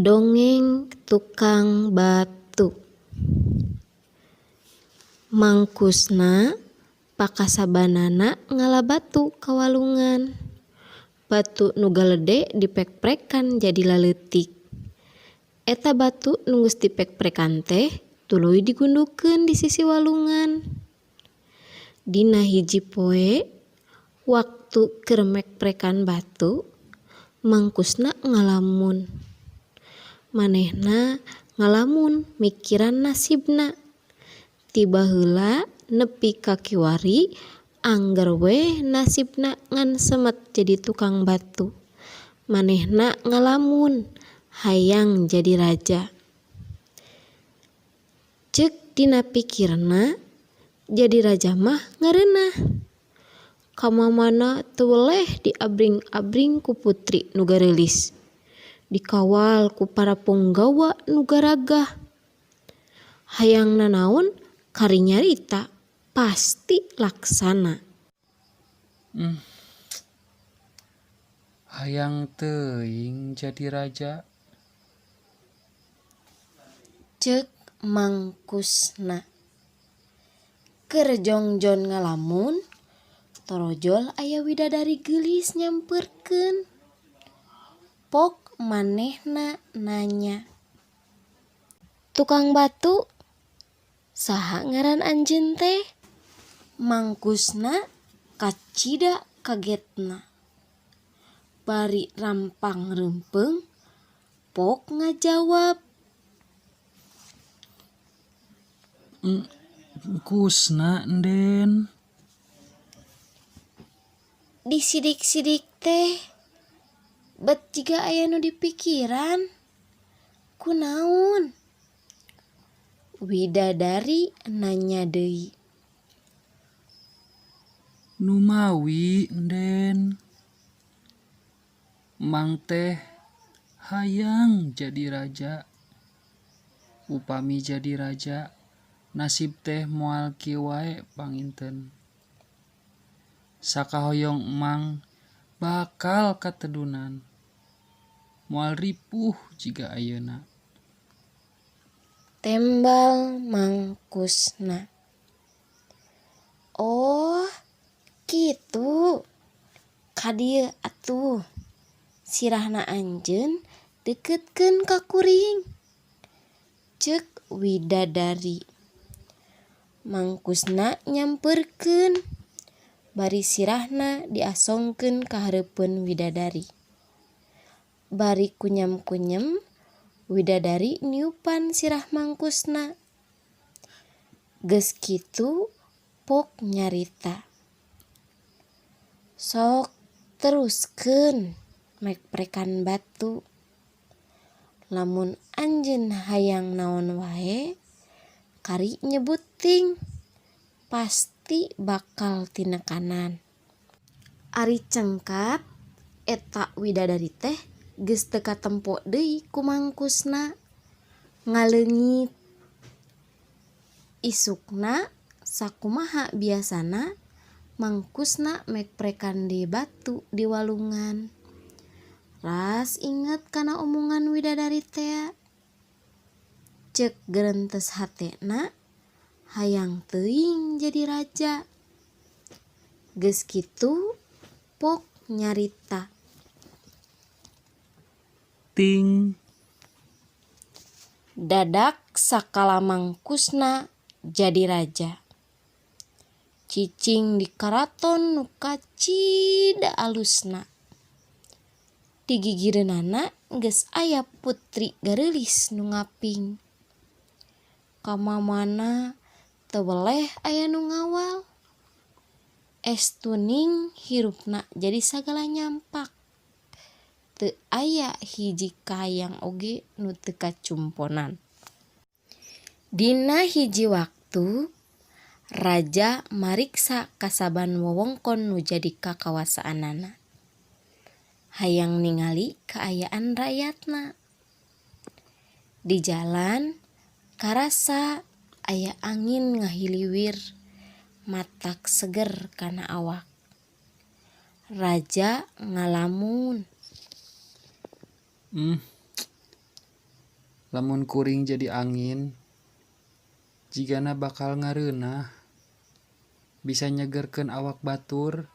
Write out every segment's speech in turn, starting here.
Dongeng Tukang Batu. Mang Kusna pakasabanana ngala batu ka walungan. Batu nu galede dipekprekan jadi laleutik. Eta batu nu geus dipekprekan teh tuluy digundukeun di sisi walungan. Dina hiji poe waktu keur mekprekan batu, Mang Kusna ngalamun. Manehna ngalamun mikiran nasibna. Ti baheula nepi ka kiwari angger we nasibna ngan semet jadi tukang batu. Manehna ngalamun hayang jadi raja. Ceuk dina pikirna jadi raja mah ngareunah. Ka mamana teu weleh diabring-abring ku putri nu gareulis. Dikawal ku para punggawa nu garagah. Hayang nanaon kari nyarita pasti laksana. Hayang teuing jadi raja. Ceuk Mang Kusna. Keur jongjon ngalamun, torojol aya widadari geulis nyamperkeun. Pok manehna nanya. Tukang batu, saha ngaran anjeun teh? Mang Kusna kacida kagetna. Bari rampang reumpeung, Pok ngajawab. Kusna, Nden. Disidik-sidik teh bet jiga aya nu dipikiran. Kunaon? Widadari nanya deui. Numawi, Nden. Mang teh hayang jadi raja. Upami jadi raja, nasib teh moal kieu wae panginten. Sakahoyong Emang bakal katedunan. Moal ripuh jiga ayeuna. Tembal Mang Kusna. Oh, kitu. Ka dieu atuh. Sirahna anjeun deuketkeun ka kuring. Ceuk widadari. Mang Kusna nyamperkeun bari sirahna diasongkeun ka hareupeun widadari. Bari kunyam-kunyem widadari niupan sirah Mang Kusna. Geus kitu Pok nyarita. Sok teruskeun mekprekan batu. Lamun anjeun hayang naon wae, kari nyebuting pasti bakal tinekanan. Ari cengkat eta widadari teh geus teu katempo deui ku Mang Kusna. Ngaleungit. Isukna sakumaha biasana Mang Kusna mekprekan deui batu di walungan. Ras inget kana omongan widadari tea. Ceuk gerentes hatena hayang teuing jadi raja. Geus kitu Pok nyarita. Ting. Dadak sakala Mang Kusna jadi raja. Cicing di karaton nu kacida alusna. Di gigireunana geus aya putri gareulis nu ngaping. Ka mamana teu weleh aya nu ngawal. Estuning hirupna jadi sagala nyampak. Teu aya hiji kahayang oge nu teu kacumponan. Dina hiji waktu, raja mariksa kasaban wewengkon nu jadi kakawasaanana. Hayang ningali kaayaan rakyatna. Di jalan karasa aya angin ngahiliwir matak seger kana awak. Raja ngalamun. Lamun kuring jadi angin, jigana bakal ngareunah. Bisa nyegerkeun awak batur,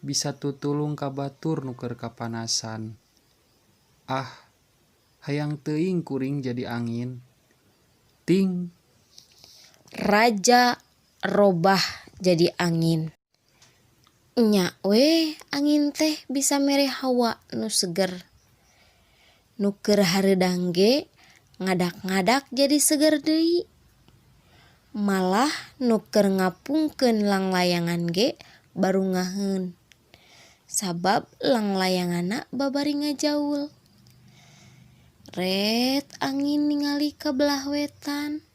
bisa tutulung ka batur nu keur kapanasan. Ah, hayang teuing kuring jadi angin. Ting. Raja robah jadi angin. Nya we angin teh bisa mere hawa nu seger. Nu keur hareudang ge ngadak-ngadak jadi seger deui. Malah nu keur ngapungkeun langlayangan ge barungaheun. Sabab langlayanganna babari ngajaul. Ret angin ningali ka belah wetan.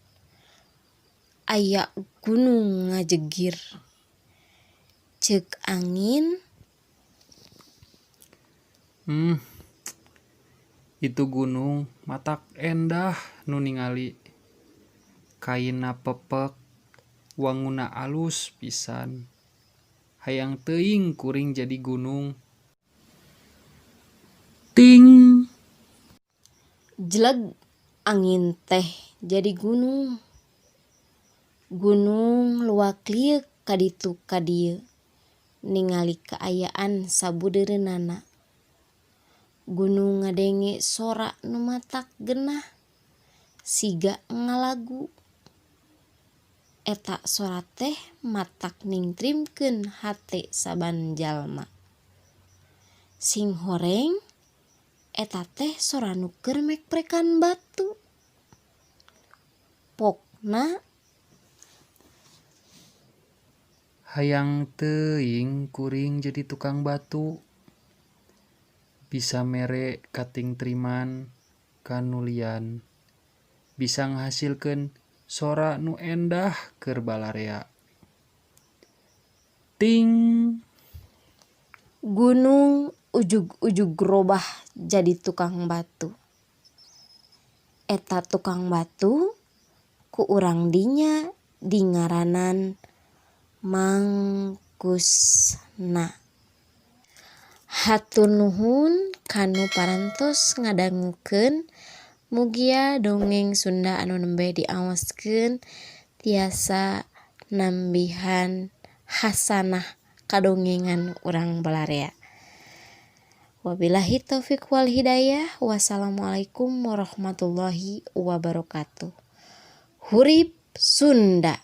Aya gunung ngajegir. Ceuk angin. Itu gunung matak endah nu ningali. Kaina pepek, wanguna alus pisan. Hayang teuing kuring jadi gunung. Ting. Jleg angin teh jadi gunung. Gunung luak-lieuk ka ditu ka dieu ningali kaayaan sabudeureunana. Gunung ngadenge sora nu matak genah siga ngalagu. Eta sora teh matak ningtrimkeun hate saban jalma. Singhoreng eta teh sora nu keur mekprekan batu. Pokna Hayang teuing kuring jadi tukang batu. Bisa mere katingtriman ka nu lian. Bisa ngahasilkeun sora nu endah keur balarea. Ting. Gunung ujug-ujug robah jadi tukang batu. Eta tukang batu ku urang dinya dingaranan Mang Kusna. Hatur nuhun kanu parantos ngadangukeun. Mugia dongeng Sunda anu nembe diawaskeun tiasa nambihan hasanah kadongengan urang balarea. Wabillahi taufik wal hidayah. Wassalamualaikum warahmatullahi wabarakatuh. Hurip Sunda.